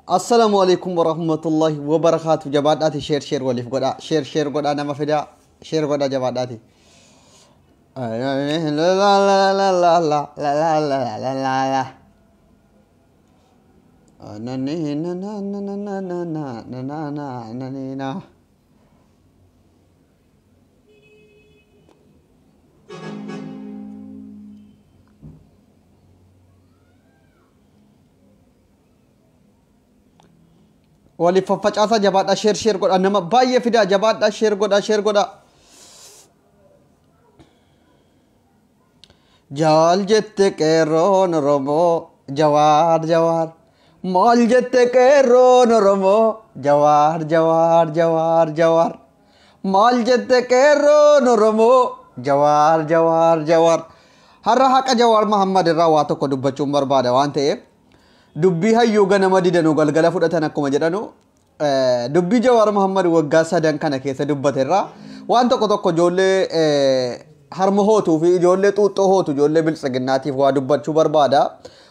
Assalamu alaikum warahmatullahi wabarakatuh. Jabaadhaati share share waliif godhaa. Share share godhaa nama fidaa. Share godhaa jabaadhaati. Waliif faffacaasaa jabaadhaa share share godhaa nama baay'ee fidaa jabaadhaa share godhaa share godhaa. Jaal jette qeerroon Oromoo Jawaar Jawaar. Maal jette qeerroon Oromoo Jawaar Jawaar Jawaar Jawaar. Maal jette qeerroon Oromoo Jawaar Jawaar Jawaar. Har'a haqa Jawaar Mahammad irraa waa tokko dubbachuun barbaada waan ta'eef dubbii hayyuu ganama didanuu galgala fudhatan akkuma jedhanu dubbii Jawaar Mahammad waggaa sadan kana keessa dubbate irraa waan tokko tokko ijoollee harma hootuu fi ijoollee xuuxxoo hootu ijoollee biltsiginnaatiif waa dubbachuu barbaada.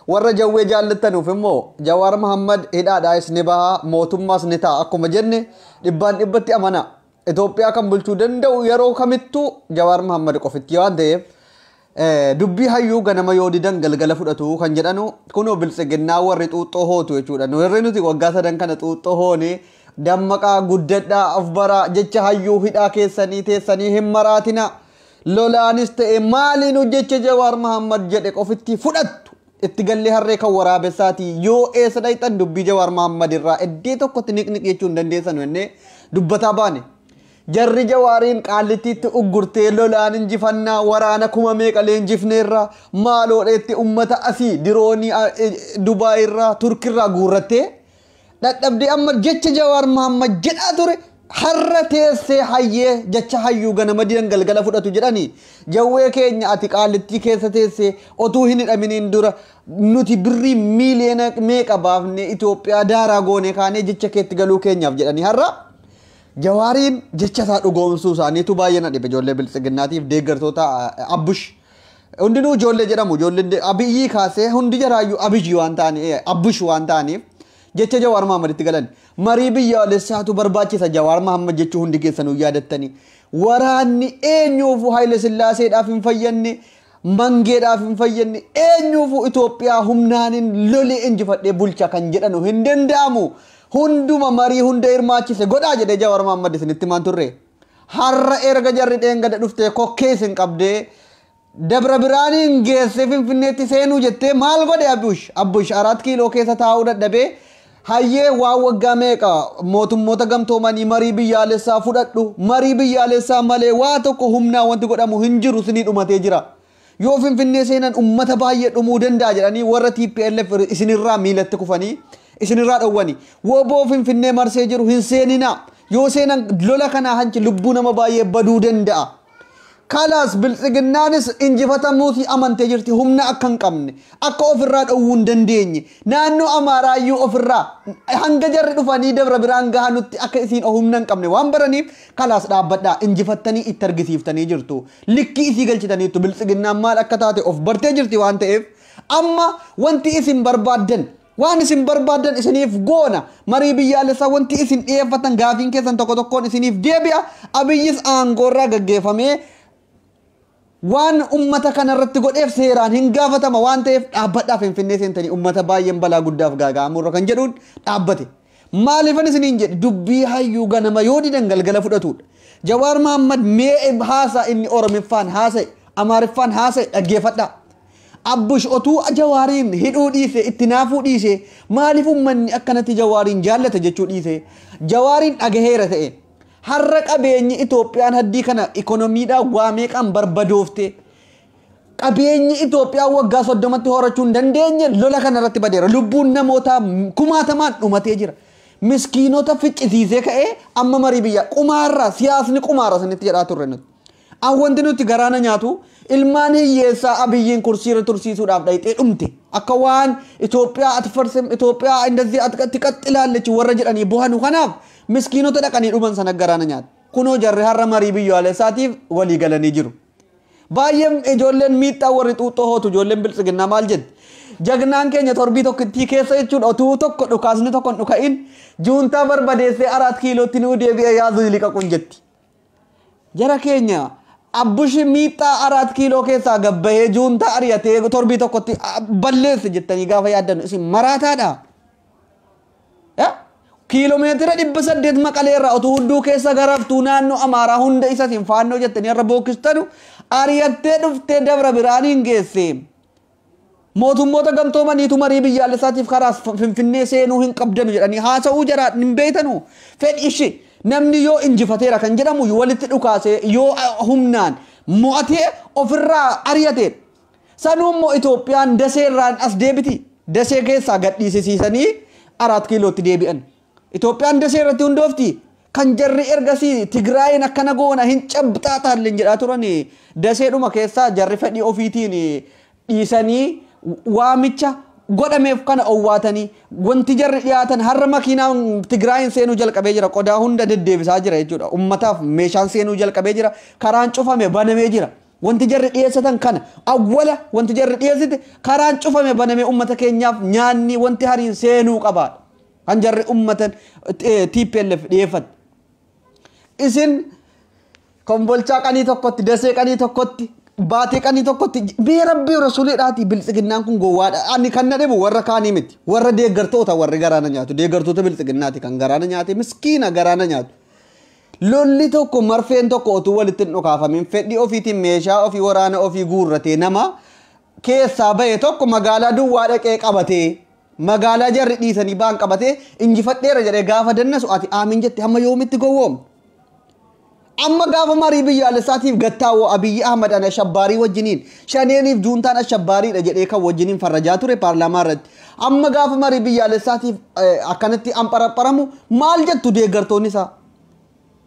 Warra jawwee jaallattanuuf immoo Jawaar Mahammad hidhaadhaas ni baha mootummaas ni ta'a akkuma jenne dhibbaan dhibbatti amana. Itoophiyaa kan bulchuu danda'u yeroo kamittuu Jawaar Mahammad qofitti waan ta'eef dubbii hayyuu ganama yoo didan galgala fudhatu kan jedhanu kunoo biltsiginnaa warri xuuxxoo hootu jechuudha. Warri nuti waggaa sadan kana xuuxxoo hoone dammaqaa guddadhaa of baraa jecha hayyuu hidhaa keessanii teessanii hin maraatina. Lolaanis ta'e maaliin jecha Jawaar Mahammad jedhe qofitti fudhattu itti gallee harree kan waraabessaati yoo eessa dhayxan dubbii Jawaar Mahammad irraa iddoo tokkotti niqniq jechuu hin dandeessan jennee dubbataa baane. Jarri Jawaariin qaallittiitti uggurtee lolaan injifannaa waraana kuma meeqa leenjifneerra maaloodheetti ummata asii diroonii Dubaay irraa Turkirraa guurrattee dadhabdee amma jecha Jawaar Mahammad jedhaa ture har'a teessee hayyee jecha hayyuu ganama didan galgala fudhatu jedhanii jawwee keenya ati qaallittii keessa teessee otuu hin hidhaminiin dura nuti birrii miiliyoona meeqa baafne Itoophiyaa daaraa goone kaanee jecha keetti galuu keenyaaf jedhanii har'a Jawaariin jecha isaa dhugoomsuu isaaniitu baay'ee na dhibe ijoollee biltsiginnaatiif deeggartoota Abbush. Hundinuu ijoollee jedhamu ijoollee Abiyyii kaasee hundi jaraayyuu Abiyyi waan ta'aniif Abbush waan ta'aniif jecha Jawaar Mahammaditti galan. Marii biyyaalessaatu barbaachisa Jawaar Mahammad jechuu hundi keessanuu yaadattanii. Waraanni eenyuufuu Haayile Sillaaseedhaaf hin fayyadne Mangeedhaaf hin fayyadne eenyuufuu Itoophiyaa humnaanin lolee injifadhee bulcha kan jedhanu hin danda'amu. Hunduma marii hunda hirmaachise godhaa jedhee Jawaar Mahammad isinitti maan turre. Har'a erga jarri dheengada dhuftee kokkee isin qabdee Dabra Biraaniin geessee Finfinneetti seenuu jettee maal godhe Abbush? Abbush 4 kiiloo keessa taa'uu dadhabee hayyee waan waggaa meeqa mootummoota gamtoomanii marii biyyaalessaa fudhadhu marii biyyaalessaa malee waa tokko humnaa wanti godhamu hin jiru isinii dhumatee jira. Yoo Finfinnee seenan ummata baay'ee dhumuu danda'a jedhanii warra TPLF isinirraa miilatti kufanii isinirraa dhowwani. Woboo Finfinnee marsee jiru hin seeninaa. Yoo seenan lola kanaa hanchi lubbuu nama baay'ee baduu danda'a. Kalaas biltsiginnaanis injifatamuutii amantee jirti humna akka hin qabne akka ofirraa dhowwuu hin dandeenye naannoo Amaaraayyuu ofirraa hanga jarri dhufanii Dabra Biraan gahanutti akka isiin humna hin qabne waan baraniif kalaas dhaabbadhaa injifattanii itti argisiiftanii jirtu likkii isii galchitaniittu biltsiginnaan maal akka taate of bartee jirti waan ta'eef amma wanti isin barbaaddan waan isin barbaaddan isiniif goona marii biyyaalessaa wanti isin dhiyeeffatan gaafiin keessan tokko tokkoon isiniif deebi'a. Abiyyis aangoorraa gaggeeffamee waan ummata kanarratti godheef seeraan hin gaafatama waan ta'eef dhaabbadhaaf Finfinnee seentanii ummata baay'een balaa guddaaf gaaga'amurra kan jedhuun dhaabbate. Maaliifan isiniin jedhe dubbii hayyuu ganama yoo didan galgala fudhatudha. Jawaar Mahammad mee haasaa inni Oromiffaan haasa'e Amaariffaan haasa'e dhaggeeffadhaa. Abbush otuu Jawaariin hidhuu dhiise itti naafuu dhiise maaliif ummanni akkanatti Jawaariin jaallata jechuu dhiise Jawaariin dhagaheera ta'e. Har'a qabeenyi Itoophiyaan haddii kana ikonomiidhaan waa meeqaan barbadoofte qabeenyi Itoophiyaa waggaa 30tti horachuu hin dandeenye lola kanarratti badeera. Lubbuun namootaa kumaatamaan dhumatee jira. Miskiinota ficcisiisee ka'ee amma marii biyyaa qumaarraa siyaasni qumaarra sanitti jedhaa turre nuti. Wanti nuti garaana nyaatu ilmaan hiyyeessaa Abiyyiin kursiirra tursiisuudhaaf dhayxee dhumte. Akka waan Itoophiyaa atfarsem Itoophiyaa indazii atti qaxxilaallechi warra jedhanii bohanu kanaaf miskiinota dhaqanii dhuman sana garaana nyaatu. Kunoo jarri har'a marii biyyaalessaatiif walii galanii jiru. Baay'een ijoolleen miixxaa warri xuuxxoo hootu ijoolleen biltsiginnaa maal jetti? Jagnaan keenya torbii tokkittii keessa jechuudha otuu tokko dhukaasni tokko hin dhuka'in juuntaa barbadeessee 4 kiilootti nuu deebi'ee yaazuu liqaquun jetti. Jara keenya abbushi miixxaa 4 kiiloo keessaa gabbahee juuntaa ari'atee torbii tokkotti balleesse jettanii gaafa yaaddan isin maraataadha. Kiiloomeetira 800 Maqalee irraa otuu hunduu keessa garaftuu naannoo Amaaraa hunda isatiin faannoo jettanii irra bookkistanu ari'attee dhuftee Dabra Biraaniin geesse. Mootummoota gamtoomaniitu marii biyyaalessaatiif karaa Finfinnee seenuu hin qabdanu jedhanii haasa'uu jara hin beeytanu. Fedhi ishee namni yoo injifateera kan jedhamu walitti dhukaasee yoo humnaan mo'atee ofirraa ari'ate. Sanuu immoo Itoophiyaan daseerraan as deebiti. Dasee keessaa gadhiisisiisanii 4 kiilootti deebi'an. Itoophiyaan dasee irratti hundoofti. Kan jarri ergasii Tigraayin akkana goona hin cabxaa taalleen jedhaa turan daseedhuma keessaa jarri fedhii ofiitiin dhiisanii waamicha godhameef kana owwaatanii wanti jarri dhiyaatan har'a makiinaan Tigraayin seenuu jalqabee jira. Qodaa hunda deddeebisaa jira jechuudha. Ummataaf meeshaan seenuu jalqabee jira. Karaan cufame banamee jira. Wanti jarri dhiyeessatan kana awwala wanti jarri dhiyeessite karaan cufame banamee ummata keenyaaf nyaanni wanti hariin seenuu qabaadha. Kan jarri ummatan TPLF dhiyeeffate. Isin kombolchaa qanii tokkotti, dasee qanii tokkotti, baatee qanii tokkotti bee rabbii rasuuliidhaati biltsiginnaan kun gowwaadha. Ani kan na dhibu warra kaanii miti. Warra deeggartoota warri garaana nyaatu. Deeggartoota biltsiginnaati kan garaana nyaate miskiina garaana nyaatu. Lolli tokko marfeen tokko otuu walitti hin dhukaafamin fedhii ofiitiin meeshaa ofii waraana ofii guurratee nama keessaa bahe tokko magaalaa duwwaa dhaqee qabatee magaalaa jarri dhiisanii ba'an qabatee injifadheera jedhee gaafa dannasu ati aamin jette hamma yoomitti gowwoomta? Amma gaafa marii biyyaalessaatiif gattaawoo Abiyyi Ahmad ana Ashabbaarii wajjiniin shaneeniif juuntaan Ashabbaariidha jedhee kan wajjiniin farrajaa ture paarlaamaa irratti. Amma gaafa marii biyyaalessaatiif akkanatti anparapharamu maal jettu deeggartoonni isaa?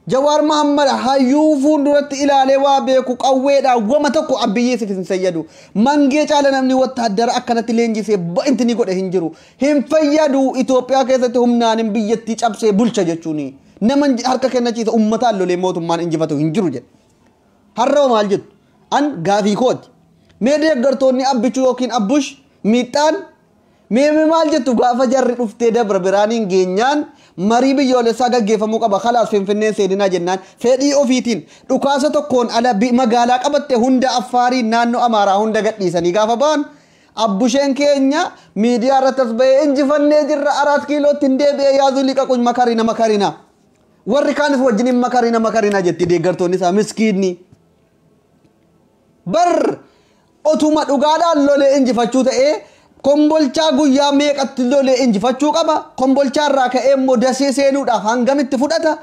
Jawaar Mahammad hayyuu fuulduratti ilaalee waa beeku qawweedhaan wama tokko Abiyyi siif hin fayyadu. Mangee caala namni wattaaddara akkanatti leenjisee inti ni godhe hin jiru. Hin fayyadu Itoophiyaa keessatti humnaan biyyattii cabsee bulcha jechuuni. Nama harka kennachiisa uummataan lolee mootummaan injifatu hin jiru jedhe. Har'a maal jettu? An gaafii kooti. Mee deeggartoonni Abbichuu yookiin Abbush miixxaan mee maal jettu gaafa jarri dhuftee Dabra Biraaniin geenyaan marii biyyoolessaa gaggeeffamuu qaba. Kalaas Finfinneen seeninaa jennaan fedhii ofiitiin dhukaasa tokkoon ala magaalaa qabatte hunda Affaariin naannoo Amaaraa hunda gadhiisanii gaafa ba'an Abbusheen keenya miidiyaa irratti as bahee injifannee jirra 4 kiilootti hin deebi'ee yaazuu liqaquun makarina makarina. Warri kaanis wajjiniin makarina makarina jetti deeggartoonni isaa miskiinni. Bar otuma dhugaadhaan lolee injifachuu ta'ee kombolchaa guyyaa meeqatti lolee injifachuu qaba. Kombolchaa irraa ka'ee immoo dasee seenuudhaaf hangamitti fudhata.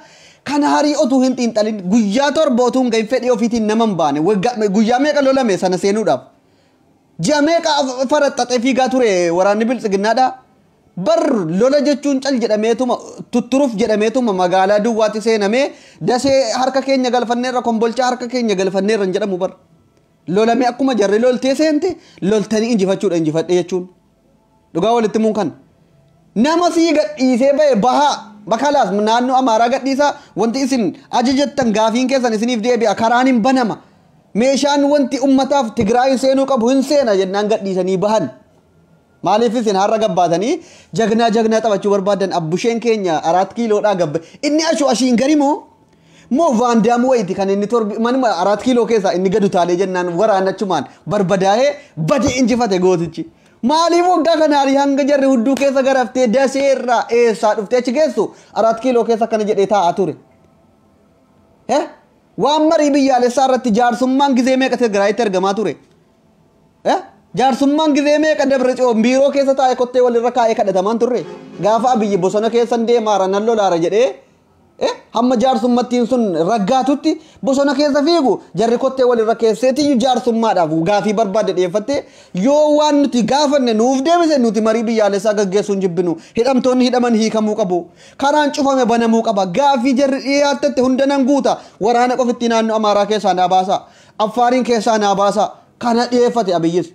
Kana harii otuu hin xiinxalin guyyaa 7 otuu hin gahin fedhii ofiitiin nama hin baane guyyaa meeqa lolame sana seenuudhaaf. Ji'a meeqa faraxxaxee fiigaa ture waraanni biltsiginnaadha. Bar lola jechuun cal jedhameetuma tutturuuf jedhameetuma magaalaa duwwaatti seenamee dasee harka keenya galfanneerra kombolchaa harka keenya galfanneerra hin jedhamu bar. Lolamee akkuma jarri loltee seente loltanii injifachuudha injifadhe jechuun. Dhugaa walitti himuun kana. Nama sii gadhiisee bahe bahaa bakalaas naannoo Amaaraa gadhiisaa wanti isin ajajattan gaafiin keessan isiniif deebi'a karaan hin banama. Meeshaan wanti ummataaf Tigraayin seenuu qabu hin seena jennaan gadhiisanii bahan. Maaliif isin har'a gabbaatanii jagnaa jagnaa taphachuu barbaadan Abbusheen keenya 4 kiiloodhaa gabba. Inni ashu ashiin gari moo? Moo vaandaam wayiiti kan inni torbi manuma 4 kiiloo keessaa inni gadu taalee jennaan waraanachumaan barbadaa'ee bade injifate gootichi. Maaliif waggaa kana harii hanga jarri hudduu keessa garaftee daseerraa eessaa dhuftee achi geessu 4 kiiloo keessa akkana jedhee taa'aa ture. Waan marii biyyaalessaa irratti jaarsummaan gizee meeqa Tigraayitti argamaa ture? Jaarsummaan gizee meeqa Dabra Tsiyoon biiroo keessa taa'ee kottee walirra kaa'ee kadhatamaan turre? Gaafa Abiyyi bosona keessan deemaara nan lolaara jedhee hamma jaarsummattiin sun raggaatutti bosona keessa fiigu jarri kottee walirra keesseetiyyuu jaarsummaadhaaf gaafii barbaadde dhiyeeffattee yoo waan nuti gaafanne nuuf deebise nuti marii biyyaalessaa gaggeessuu hin jibbinu. Hidhamtoonni hidhaman hiikamuu qabu. Karaan cufame banamuu qaba. Gaafii jarri dhiyaattatte hunda nan guuta. Waraana qofitti naannoo Amaaraa keessaa naa baasa. Affaariin keessaa naa baasa. Kana dhiyeeffate Abiyyis.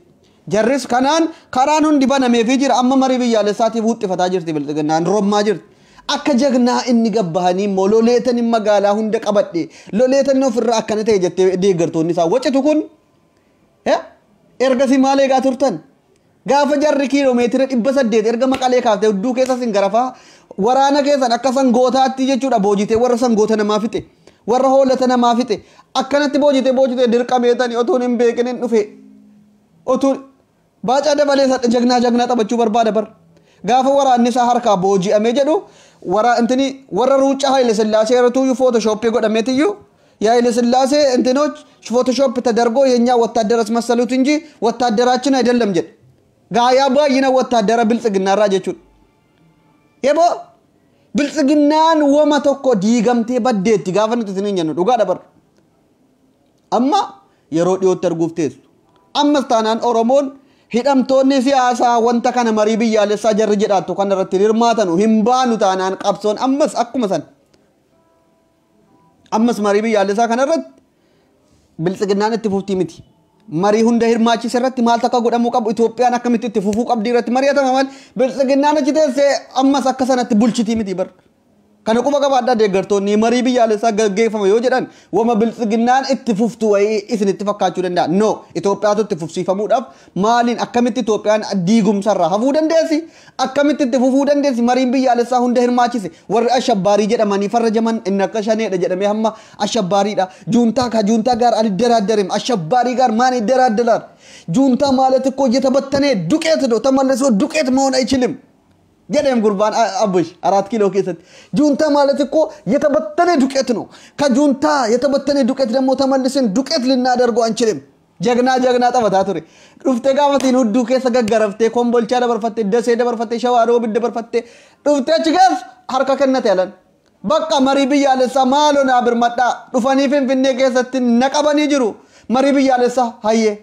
Jarris kanaan karaan hundi banameefii jira. Amma marii biyyaalessaatiif huxxifataa jirti bilxiginnaan rommaa jirti. Akka jagnaa inni gabbahanii immoo loleetanii magaalaa hunda qabadhe loleetanii ofirraa akkana ta'e jettee deeggartoonni isaa wacitu kun Ergasii maal eegaa turtan? Gaafa jarri kiiloomeetira 800 erga Maqalee kaaftee hudduu keessa sin garafaa waraana keessan akka sangootaatti jechuudha boojitee warra sangoota namaa fixe warra hoolata namaa fixe akkanatti boojitee boojitee dirqameetanii otuun hin beekin hin dhufe otuun Baacaa Dabalee jagnaa jagnaa taphachuu barbaada bar. Gaafa waraanni isaa harkaa booji'amee jedhu wara intini warra ruuccaa Haile Sillaasee irratuyyuu footoshoppii godhameetiyyuu የኃይለ ሥላሴ እንትኖች ፎቶሾፕ ተደርጎ የኛ ወታደር አስመሰሉት እንጂ ወታደራችን አይደለም ጀ ጋያ ባይነ ወታደረ ብልጽግና ራ ጀቹ የቦ ብልጽግናን ወመ tokko diigamtee baddeetti gaafa nuti isiniin jennu dhugaadha bar. Amma yeroo dhiyootti arguuf teessu. Ammas taanaan Oromoon hidhamtoonni siyaasaa wanta kana marii biyyaalessaa jarri jedhaattu kana irratti hirmaatanu hin baanu taanaan qabsoon ammas akkuma san. Ammas marii biyyaalessaa kana irratti biltsiginnaan itti fuftii miti. Marii hunda hirmaachise irratti maal takka godhamuu qabu Itoophiyaan akkamitti itti fufuu qabdi irratti mari'atama maal biltsiginnaan achi teessee ammas akka sanatti bulchitii miti bar. Kana quba qabaadhaa deeggartoonni marii biyyaalessaa gaggeeffama yoo jedhan wama biltsiginnaan itti fuftu wayii isinitti fakkaachuu danda'a. No, Itoophiyaatu itti fufsiifamuudhaaf maaliin akkamitti Itoophiyaan diigumsarraa hafuu dandeessi? Akkamitti itti fufuu dandeessi? Mariin biyyaalessaa hunda hirmaachise warri ashabbaarii jedhamanii farrajaman inni akka shaneedha jedhamee hamma ashabbaariidha. Juuntaa ka juuntaa gaar aliddaraaddarim ashabbaarii gaar maan iddaraaddalar ጁንታ ማለት እኮ እየተበተነ ዱቄት ነው ተመልሶ ዱቄት መሆን አይችልም። jedheem gurbaan አቡሽ 4 ኪሎ keessatti ጁንታ ማለት እኮ የተበተነ ዱቄት ነው። ከጁንታ የተበተነ ዱቄት ደግሞ ተመልሰን ዱቄት ልናደርገው አንችልም። ጀግና ጀግና taphataa ture. Dhuftee gaafatiin hudduu keessa gaggaraftee Kombolchaa dabarfattee Dasee dabarfattee Shawaa Roobit dabarfattee dhuftee achi geessu harka kennate alan. Bakka marii biyyaalessaa maaloo naa birmadhaa dhufanii Finfinnee keessatti na qabanii jiru. Marii biyyaalessaa hayyee.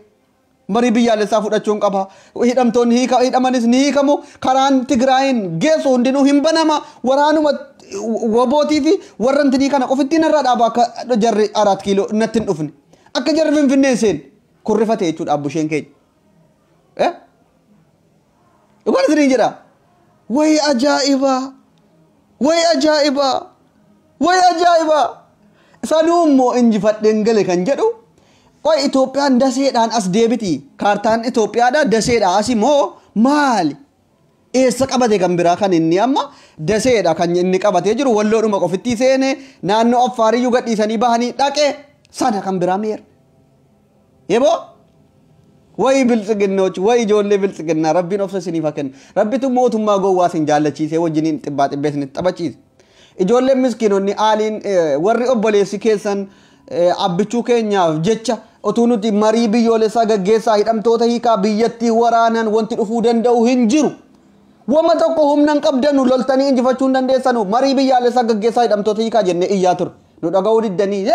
Marii biyyaalessaa fudhachuun qaba. Hidhamtoonni hidhamanis ni hiikamu. Karaan Tigraayin geessu hundinuu hin banama. Waraanuma wabootii fi warra intinii kana qofittiin irraa dhaaba akka jarri 4 kiiloo natti hin dhufne. Akka jarri Finfinnee seen kurrifate jechuudha abbusheen keenya. Dhugaan isiniin jedha. Wayi ajaa'ibaa! Wayi ajaa'ibaa! Wayi ajaa'ibaa! Sanuu immoo injifadheen gale kan jedhu qoy Itoophiyaan daseedhaan as deebiti. Kaartaan Itoophiyaadha daseedha as immoo maali? Eessa qabate kan biraa kan inni amma daseedha kan inni qabatee jiru walloodhuma qofittii seene naannoo Affaariyyuu gadhiisanii bahanii dhaqe sana kan biraa meera. Yeboo wayi biltsiginnoች wayi ijoollee biltsiginnaa rabbiin obsa isiniif haa kennu. Rabbitu mootummaa gowwaa isin jaallachiisee wajjiniin xibbaa xibbee isinitti taphachiise. Ijoolleen miskiinonni aaliin warri obboleessi keessan abbichuu keenyaaf jecha otuu nuti marii biyyoolessaa gaggeessaa hidhamtoota hiikaa biyyattii waraanan wanti dhufuu danda'u hin jiru. Wama tokko humna hin qabdanu loltanii injifachuu hin dandeessanu marii biyyaalessaa gaggeessaa hidhamtoota hiikaa jennee iyyaa turre. Nu dhaga'uu diddanii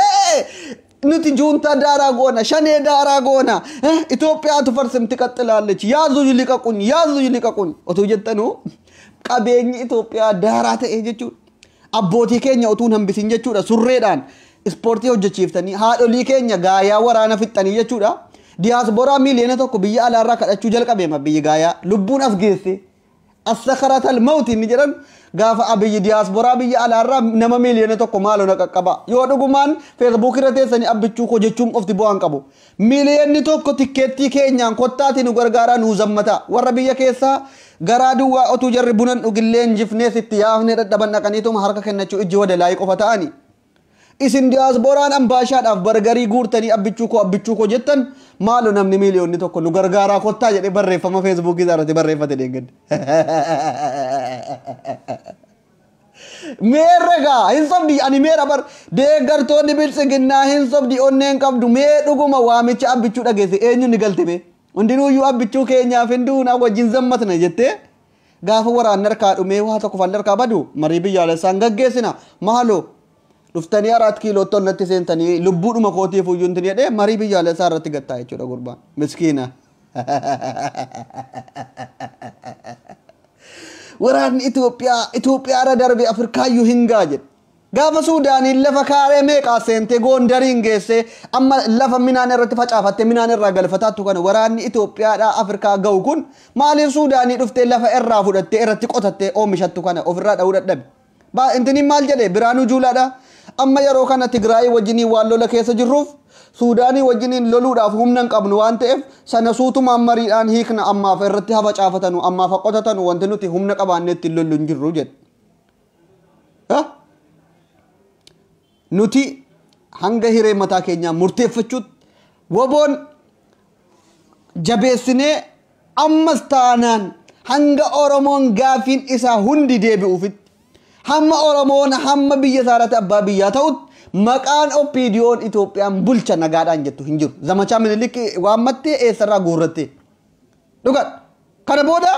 nuti juuntaa daaraa goona shanee daaraa goona Itoophiyaatu farsimti qaxxilaallechi yaazuu liqaquun yaazuu liqaquun otuu jettanuu qabeenyi Itoophiyaa daaraa ta'e jechuudha. Abbootii keenya otuu hin hambisin jechuudha surreedhaan ispoortii hojjechiiftanii haadholii keenya gaayaa waraana fixxanii jechuudha. Diyaasbooraa miiliyoona 1 biyya alaarraa kadhachuu jalqabeema biyyi gaayaa lubbuun as geesse. As-sakaratal mawti inni jedhan gaafa abiyyi diyaasbooraa biyya alaarraa nama miiliyoona 1 maaloo na qaqqaba. Yoo dhugumaan feesbuuk irra teessanii abbichuu koo jechuun qofti bu'aan qabu. Miiliyoonni 1 tikkeettii keenyaan kottaati nu gargaaraa nuu zammata. Warra biyya keessaa garaa duwwaa otuu jarri bunan dhugillee injifnees itti yaafnee dadhaban dhaqaniituma harka kennachuu ijji wadalaayii qofa ta'ani. Isin diyaasbooraan ambaashaadhaaf bargarii guurtanii abbichuu koo jettan maaloo namni miiliyoonni 1 nu gargaaraa kottaa jedhee barreeffama feesbuukii isaa irratti barreeffate deeggadde. Meerre gaa hin sobdi ani meera bar deeggartoonni biltsiginnaa hin sobdi onneen qabdu mee dhuguma waamicha abbichuu dhageesse eenyu ni galte mee hundinuuyyuu abbichuu keenyaaf hin duunaa wajjin zammatna jettee gaafa waraanni harkaa dhumee waa tokko falli harkaa badu marii biyyaalessaan gaggeessina maaloo dhuftanii 4 kiilootti onnatti seentanii lubbuudhuma kootiif iyyuu hin jedhee marii biyyaalessaa irratti gattaa jechuudha gurbaan miskiina. Waraanni Itoophiyaa irra darbee Afrikaayyuu hin gaa jedhe. Gaafa Suudaaniin lafa kaaree meeqaa seentee Gondariin geessee amma lafa minaan irratti facaafattee minaan irraa galfataattu kana waraanni Itoophiyaadhaa Afrikaa ga'u kun maaliif Suudaanii dhuftee lafa irraa fudhattee irratti qotattee oomishattu kana ofirraa dha'uu dadhabe. Intini maal jedhe Biraanuu Juulaadha. Amma yeroo kana Tigraay wajjinii waan lola keessa jirruuf Suudaanii wajjiniin loluudhaaf humna hin qabnu waan ta'eef sana suutumaan mariidhaan hiikna, ammaaf irratti habacaafatanu, ammaaf qotatanu, wanti nuti humna qabaannee ittiin lollu hin jirru jedhe. Nuti hanga hiree mataa keenyaa murteeffachuutti WBOn jabeessinee ammas taanaan hanga Oromoon gaafiin isaa hundi deebi'uufitti, hamma Oromoon hamma biyya isaarratti abbaa biyyaa ta'utti maqaan OPDO'n Itoophiyaan bulcha nagaadhaan jettu hin jiru. Zamachaa Minilik waammattee eessarraa guurrattee. Dhugaa kana booda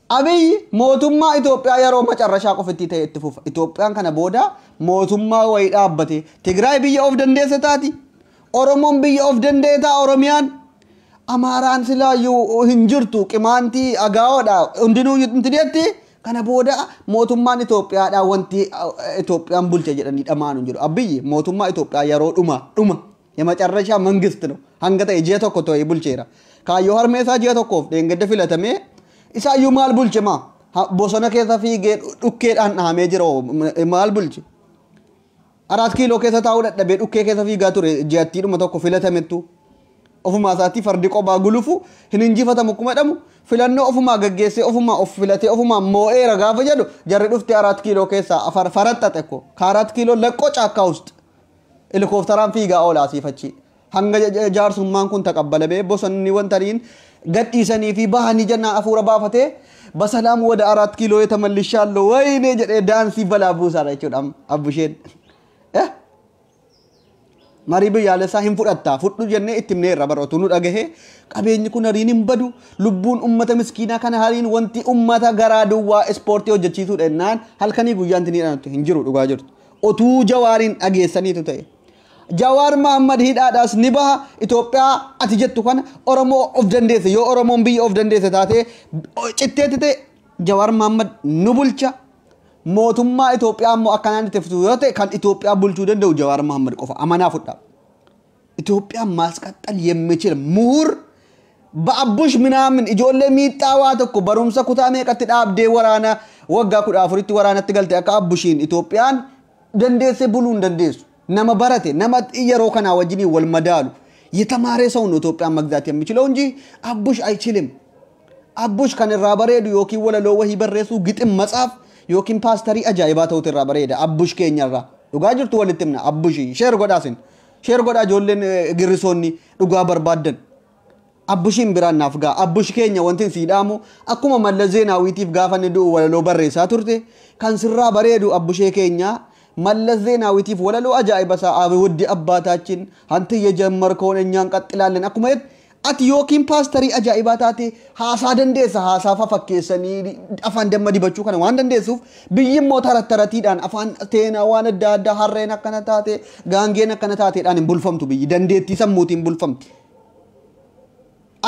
Abiy mootummaa Itoophiyaa yeroo macarrashaa qofitti ta'e itti fufa. Itoophiyaan kana booda mootummaa wayii dhaabbate. Tigraay biyya of dandeesse taati. Oromoon biyya of danda'e ta'a Oromiyaan. Amaaraan silaayyuu hin jirtu, qimaantii agaawoodha hundinuu intineetti. Kana booda mootummaan Itoophiyaadhaa wanti Itoophiyaan bulche jedhanii dhamaanu hin jiru. Abiyyi mootummaa Itoophiyaa yeroo dhuma dhuma የመጨረሻ መንግስት ነው hanga ta'e ji'a tokko ta'e bulcheera. Kaayyoo harmee isaa ji'a tokkoof dheengadda filatamee isaayyuu maal bulche maa bosona keessa fiigee dhukkeedhaan dhahamee jira, maal bulche? 4 kiiloo keessa taa'uu dadhabee dhukkee keessa fiigaa ture ji'attiidhuma tokko filatamettu. Ofumaa isaatii fardi qophaa gulufu hin injifatamu akkuma jedhamu filannoo ofumaa gaggeessee ofumaa of filatee ofumaa moo'eera gaafa jedhu jarri dhuftee 4 kiiloo keessaa faraxxaxe ko ከአራት ኪሎ ለቆ ጫካ ውስጥ helikoophteraan fiigaa oola asiif achi. Hanga jaarsummaan kun taqabbalamee bosonni wantaniin gadhiisanii fi bahanii jennaan afuura baafatee በሰላም ወደ 4 ኪሎ ተመልሻለሁ ወይኔ jedhee daansii balaa buusaadha jechuudha abbusheen. Marii biyyaalessaa hin fudhattaa fudhu jennee itti himneerra bara otuu nu dhagahee qabeenyi kun hariin hin badu, lubbuun ummata miskiinaa kana hariin wanti ummata garaa duwwaa ispoortii hojjechiisuudha jennaan halkanii guyyaan tiniidhaan hin jiru dhugaa jirtu. Otuu Jawaariin dhageessaniitu ta'e. Jawaar Mahammad hidhaadhaas ni baha. Itoophiyaa ati jettu kana Oromoo of dandeesse, yoo Oromoon biyya of dandeesse taatee citteetti ta'e Jawaar Mahammad nu bulcha. Mootummaa Itoophiyaa immoo akkanaan itti fuftu yoo ta'e kan Itoophiyaa bulchuu danda'u Jawaar Mahammad qofa amanaa fudhaa. ኢትዮጵያን ማስቀጠል የሚችል ምሁር በአቡሽ ምናምን ijoollee miixxaa waa tokko barumsa kutaa meeqatti dhaabdee waraana waggaa 14tti waraanatti galte akka Abbushiin Itoophiyaan dandeessee buluu hin dandeessu. Nama barate, nama yeroo kanaa wajjiniin wal madaalu የተማረ ሰው ነው ኢትዮጵያን መግዛት የሚችለው እንጂ አቡሽ አይችልም። አቡሽ kan irraa bareedu yookiin walaloo wahii barreessuu, ግጥም መጻፍ yookiin paastarii ajaa'ibaa ta'utu irraa bareeda Abbush keenyarraa. Dhugaa jirtu walitti himna. Abbushi share godhaasin. Share godhaa ijoolleen girrisoonni dhugaa barbaaddan. Abbushiin biraan naaf ga'a. Abbush keenya wanti sii dhaamu akkuma Mallas Zeenaawitiif gaafa inni du'u walaloo barreessaa turte kan sirraa bareedu Abbushee keenya Mallas Zeenaawitiif walaloo ajaa'iba isaa ውድ አባታችን አንተ የጀመርከውን እኛ እንቀጥላለን akkuma jette ati yookiin paastarii ajaa'ibaa taate haasaa dandeessa, haasaa fafakkeessanii afaan damma dibachuu kana waan dandeessuuf biyyi immoo tarattaratiidhaan afaan teenaa waan adda addaa harreen akkana taate gaangeen akkana taateedhaan hin bulfamtu, biyyi dandeettii sammuutiin bulfamti.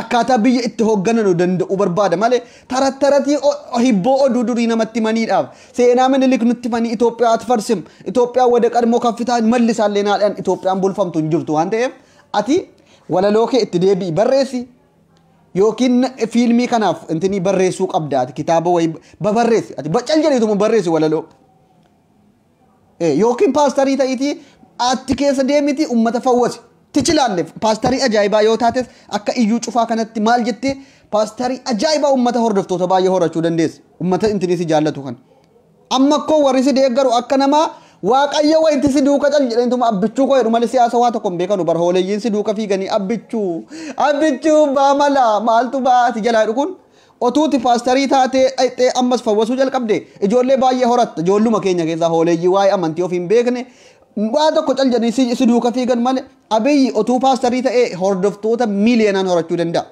Akkaataa biyya itti hooggananu danda'u barbaada malee tarattaratii hibboo oduu durii namatti himaniidhaaf seenaa Minilik nutti himanii Itoophiyaa አትፈርስም Itoophiyaa ወደ ቀድሞ ከፍታ መልሳለን አለን Itoophiyaan bulfamtu hin jirtu waan ta'eef ati walaloo kee itti deebi'i barreessi yookiin fiilmii kanaaf intinii barreessuu qabda, ati kitaaba wayii babarreessi, ati bacal jedheetuma barreessi walaloo yookiin paastarii ta'iitii atti keessa deemiti ummata fawwasi. ትችላለህ. Paastarii ajaa'ibaa yoo taates akka iyyuu cufaa kanatti maal jettee paastarii ajaa'ibaa ummata hordoftoota baay'ee horachuu dandeessa. Ummata intinii si jaallatu kan. Amma koo warri si deeggaru akka namaa Waaqayyo wayitti si duuka cal jedhaniituma abbichuu koo jedhu malee siyaasa waa tokko hin beekanu bar hooleeyyiin si duuka fiiganii abbichuu abbichuu baa mala maaltu baati jalaa jedhu kun otuuti paastarii taatee dhaqxee ammas fawwasuu jalqabde ijoollee baay'ee horatta. Ijoolluma keenya keessaa hooleeyyii waa'ee amantii ofii hin beekne waa tokko cal jedhanii si duuka fiigan malee Abiyyi otuu paastarii ta'ee hordoftoota miiliyoonaan horachuu danda'a.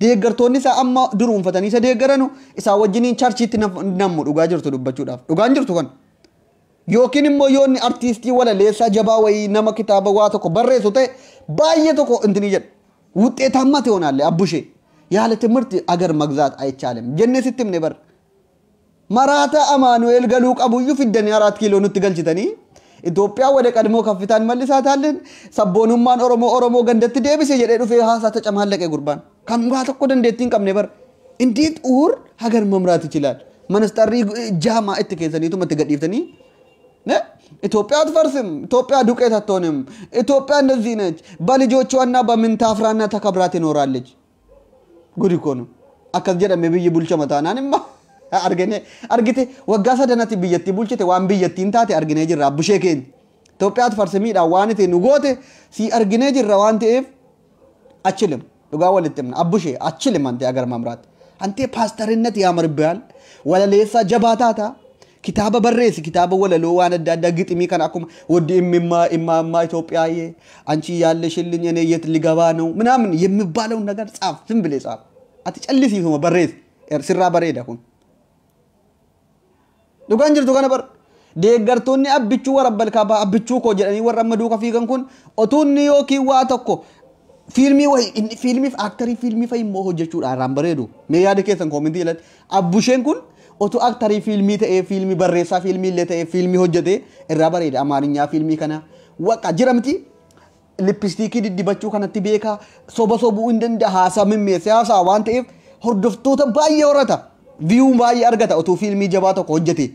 Deeggartoonni isaa amma duruunfatanii isa deeggaranu isaa wajjiniin charchiitti nammu dhugaa jirtu dubbachuudhaaf. Dhugaan jirtu kan. Yookiin immoo yoo inni artiistii walaleessaa jabaa wayii nama kitaaba waa tokko barreessu ta'e baay'ee tokko intini jedhu. ውጤታማ ትሆናለህ አቡሼ። ያለ ትምህርት አገር መግዛት አይቻልም jennee sitti himne bar. Maraata Amaanu'eel galuu qabuyyuu fiddanii 4 kiiloo nutti galchitanii Itoophiyaa ወደ ቀድሞ ከፍታ እንመልሳታለን sabboonummaan Oromoo Oromoo gandatti deebise jedhee dhufee haasaa ተጨማለቀ gurbaan. Kan waa tokko dandeettii hin qabne bar. እንዴት ኡር ሀገር መምራት ይችላል? Ministarrii jaamaa itti keessaniituma itti gadhiiftanii ኢትዮጵያ አትፈርስም። ኢትዮጵያ ዱቄት አትሆንም። ኢትዮጵያ እንደዚህ ነች። በልጆቿና በምን ታፍራና ተከብራ ትኖራለች። ጉድ እኮ ነው። Akkas jedhame biyyi bulchama taanaan immoo argine argite waggaa sadanatti biyyattii bulchite waan biyyattiin taate arginee jirra abbushee keenya. Itoophiyaa atfarsimiidhaan waan itti nu goote si arginee jirra waan ta'eef አችልም dhugaa walitti himna abbushee አችልም አንተ አገር መምራት አንተ ፓስተርነት ያምርብሃል walaleessaa jabaa taata kitaaba barreessi kitaaba walaloo waan adda addaa giximii kana akkuma ወዲ እምማ እማማ ኢትዮጵያዬ አንቺ ያለሽልኝ እኔ የት ልገባ ነው ምናምን የሚባለውን ነገር ጻፍ። ዝም ብለህ ጻፍ። Ati callisiisuma barreessi. Sirraa bareeda kun. Dhugaan jirtu kana bar. Deeggartoonni abbichuu warra balkaabaa abbichuu koo jedhanii warra amma duuka fiigan kun otuunni yookiin waa tokko fiilmii wayi inni fiilmiif aaktarii fiilmii fa'i immoo hojjechuudhaan irraan bareedu. Mee yaada keessan koomentii jalatti abbusheen kun otuu aaktarii fiilmii ta'ee fiilmii barreessaa fiilmii illee ta'ee fiilmii hojjetee irraa bareeda. Amaarinyaa fiilmii kana waqa jira miti. Lippistiikii diddibachuu kanatti beekaa soba sobuu hin danda'a haasaa mimmeessee haasaa waan ta'eef hordoftoota baay'ee horata. Viyuu baay'ee argata otuu fiilmii jabaa tokko hojjete.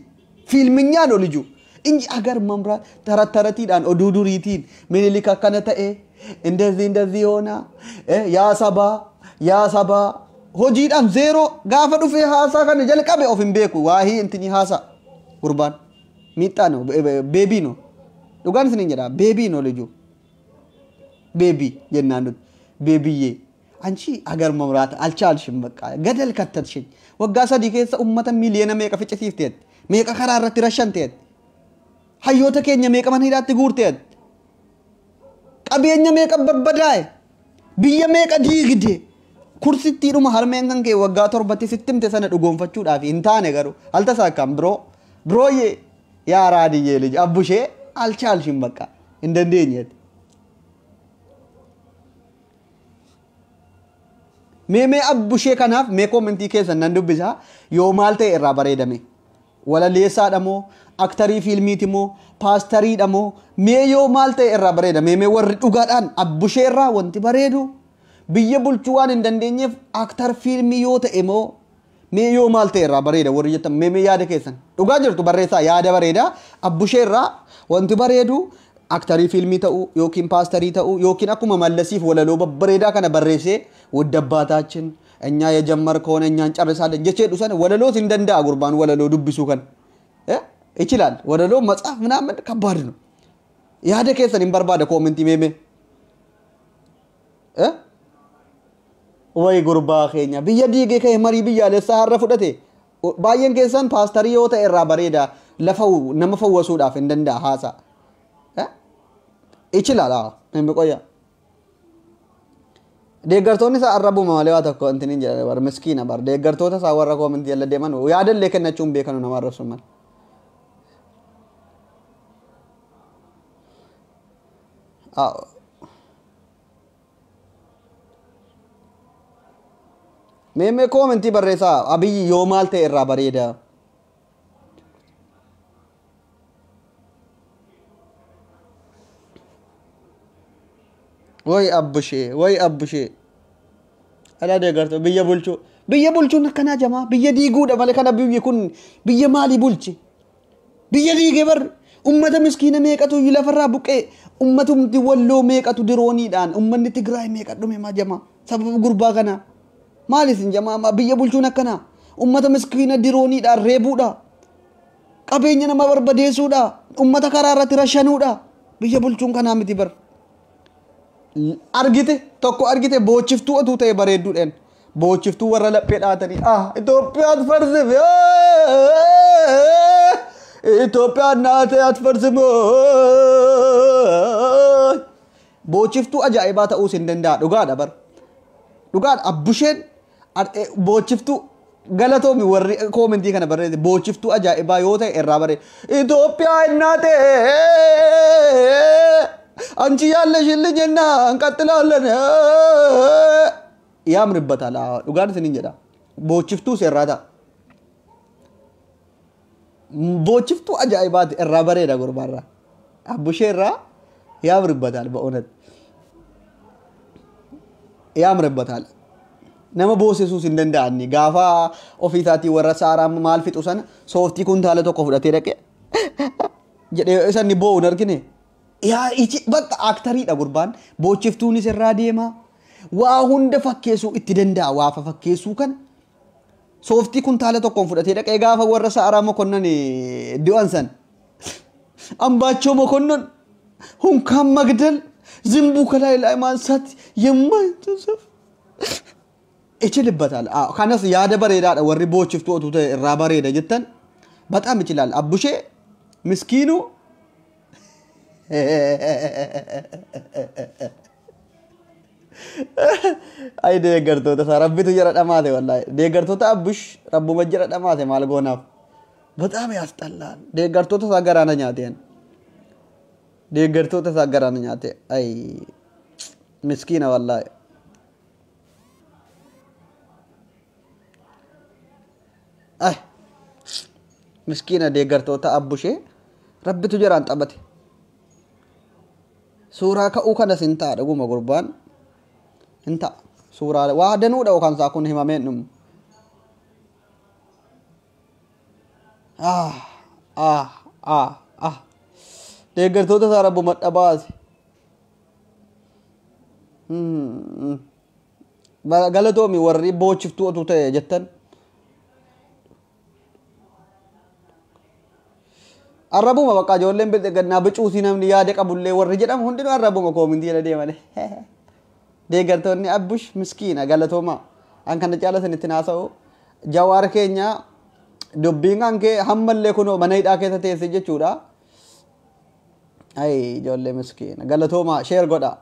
Fiilminyaan oliju. Inji agar mamraa tarat taratiidhaan oduu duriitiin Minilik akkana ta'e እንደዚህ እንደዚህ ሆና yaa sabaa yaa sabaa hojiidhaan zeeroo gaafa dhufee haasaa kana jalqabe of hin beeku waahii intini haasaa gurbaan miixxaa ነው baby ነው dhugaan isiniin jedha baby ነው ልጁ baby jennaan nuti baby ዬ አንቺ አገር መምራት አልቻልሽም። በቃ ገደል ከተትሽኝ። Waggaa 3 keessa ummata miliyoona meeqa ficcisiifteet meeqa karaa irratti rashanteet hayyoota keenya meeqa mana hidhaatti guurteet qabeenya meeqa barbadaa'e biyya meeqa diigde kursittiidhuma harmeen kan kee waggaa 7tti sitti himte sana dhugoonfachuudhaaf hin taane garuu altasaakkaan biroo birooyee yaa raadiyyee ልጅ አቡሼ አልቻልሽም። በቃ hin dandeenyeet. Mee mee abbushee kanaaf mee koomentii keessan nan dubbisa yoo maal ta'e irraa bareedame walaleessaadha moo aktarii fiilmiiti moo paastariidha moo mee yoo maal ta'e irraa bareeda mee mee warri dhugaadhaan abbushee irraa wanti bareedu biyya bulchuu waan hin dandeenyeef aktar fiilmii yoo ta'e moo mee yoo maal ta'e irraa bareeda warri jettan mee mee yaada keessan dhugaa jirtu barreessaa yaada bareeda abbushee irraa wanti bareedu aktarii fiilmii ta'uu yookiin paastarii ta'uu yookiin akkuma mallasiif walaloo babbareedaa kana barreessee ውድ አባታችን እኛ የጀመርከውን እኛ እንጨርሳለን jechuudha sana walaloos hin danda'a gurbaan walaloo dubbisuu kan ይችላል walaloo መጻፍ ምናምን ከባድ ነው። Yaada keessan hin barbaada koomentii meeme way gurbaa keenya biyya diigee ka'e marii biyyaalessaa har'a fudhate baay'een keessan paastarii yoo ta'e irraa bareeda lafa nama fawwasuudhaaf hin danda'a haasaa ይችላል። አዎ ቆያ deeggartoonni isaa arrabuma malee waa tokko intini hin jedhan bar miskiina bar deeggartoota isaa warra koomentii jala deeman yaadallee kennachuu hin beekanu nama arrabsu malee. Mee mee koomentii barreessaa Abiyyi yoo maal ta'e irraa bareeda. Way abbushee way abbushee alaa deeggartoo biyya bulchuu biyya bulchuun akkanaa jamaa biyya diiguudha malee kana biyyi kun biyya maalii bulche biyya diigee bar ummata miskiina meeqatu lafarraa buqqee ummatumti walloo meeqatu dirooniidhaan ummanni Tigraay meeqa dhume maa jamaa sababa gurbaa kanaa maal isin jamaa biyya bulchuun akkanaa ummata miskiina dirooniidhaan reebuudha qabeenya nama barbadeessuudha ummata karaa irratti rashanuudha biyya bulchuun kanaa miti bar. Argite tokko argite boochiftuu otuu ta'e bareedduudhaan boochiftuu warra laphee dhaatanii ah Itoophiyaa atfarsif Itoophiyaa naatee atfarsif boochiftuu ajaa'ibaa ta'uus hin danda'a dhugaadha bar dhugaadha abbusheen boochiftuu galatoomi warri koomentii kana barreesse boochiftuu ajaa'ibaa yoo ta'e irraa bareeda Itoophiyaa እናቴ አንቺ ያለሽልኝና እንቀጥላለን ያምርበታል። Dhugaan isiniin jedha boochiftuu irraa ta'a. Boochiftuu ajaa'ibaati irraa bareeda gurbaarraa abbushee irraa ያምርበታል። በእውነት ያምርበታል። Nama boosisuus hin danda'anni gaafa ofiisaatii warra saaraa maal fixu sana sooftii kuntaala tokko fudhatee dhaqee Jedhee isa inni boo'u hin argine. Yaa ichi bakka aaktariidha gurbaan boochiftuunis irraa deema. Waa hunda fakkeessuu itti danda'a waa fakkeessuu kana. Sooftii kuntaala tokkoon fudhatee dhaqee gaafa warra Sa'araa Mokonnon du'an san. Ambaachoo Mokonnon hunkaan magdal ዝንቡ ከላይ ላይ ማንሳት የማይተሰፍ ይችልበታል። Kanas yaada bareedaadha warri boochiftuu otuu ta'e irraa bareeda jettan በጣም ይችላል። Abbushee miskiinu ay deeggartoota isaa rabbitu jara dhamaate wallaahi deeggartoota Abbush rabbuma jara dhamaate maal goonaaf በጣም ያስጠላል። Deeggartoota isaa garaana nyaateen deeggartoota isaa garaana nyaate ay miskiina wallaahi. Ay miskiina deeggartoota Abbushee rabbitu jaraan taphate. Suuraa ka'uu kanas hin ta'a dhuguma gurbaan hin ta'a. Suuraa waa danuudha yookaan isaa kun himameen dhumu. Ah ah ah ah deeggartoota isaa rabbuma dhabaase. Galatoomi warri boochiftuu otuu ta'e jettan. Arrabuma bakka ijoolleen bilxiginnaa bicuusii namni yaada qabullee warri jedhamu hundinuu arrabuma koomintii jala deemane. Deeggartoonni Abbush miskiina galatoomaa. An kana caala isinitti haasa'u Jawaar keenya dubbiin kan kee hammallee kunoo mana hidhaa keessa teesse jechuudha. Ay ijoollee miskiina galatoomaa share godha.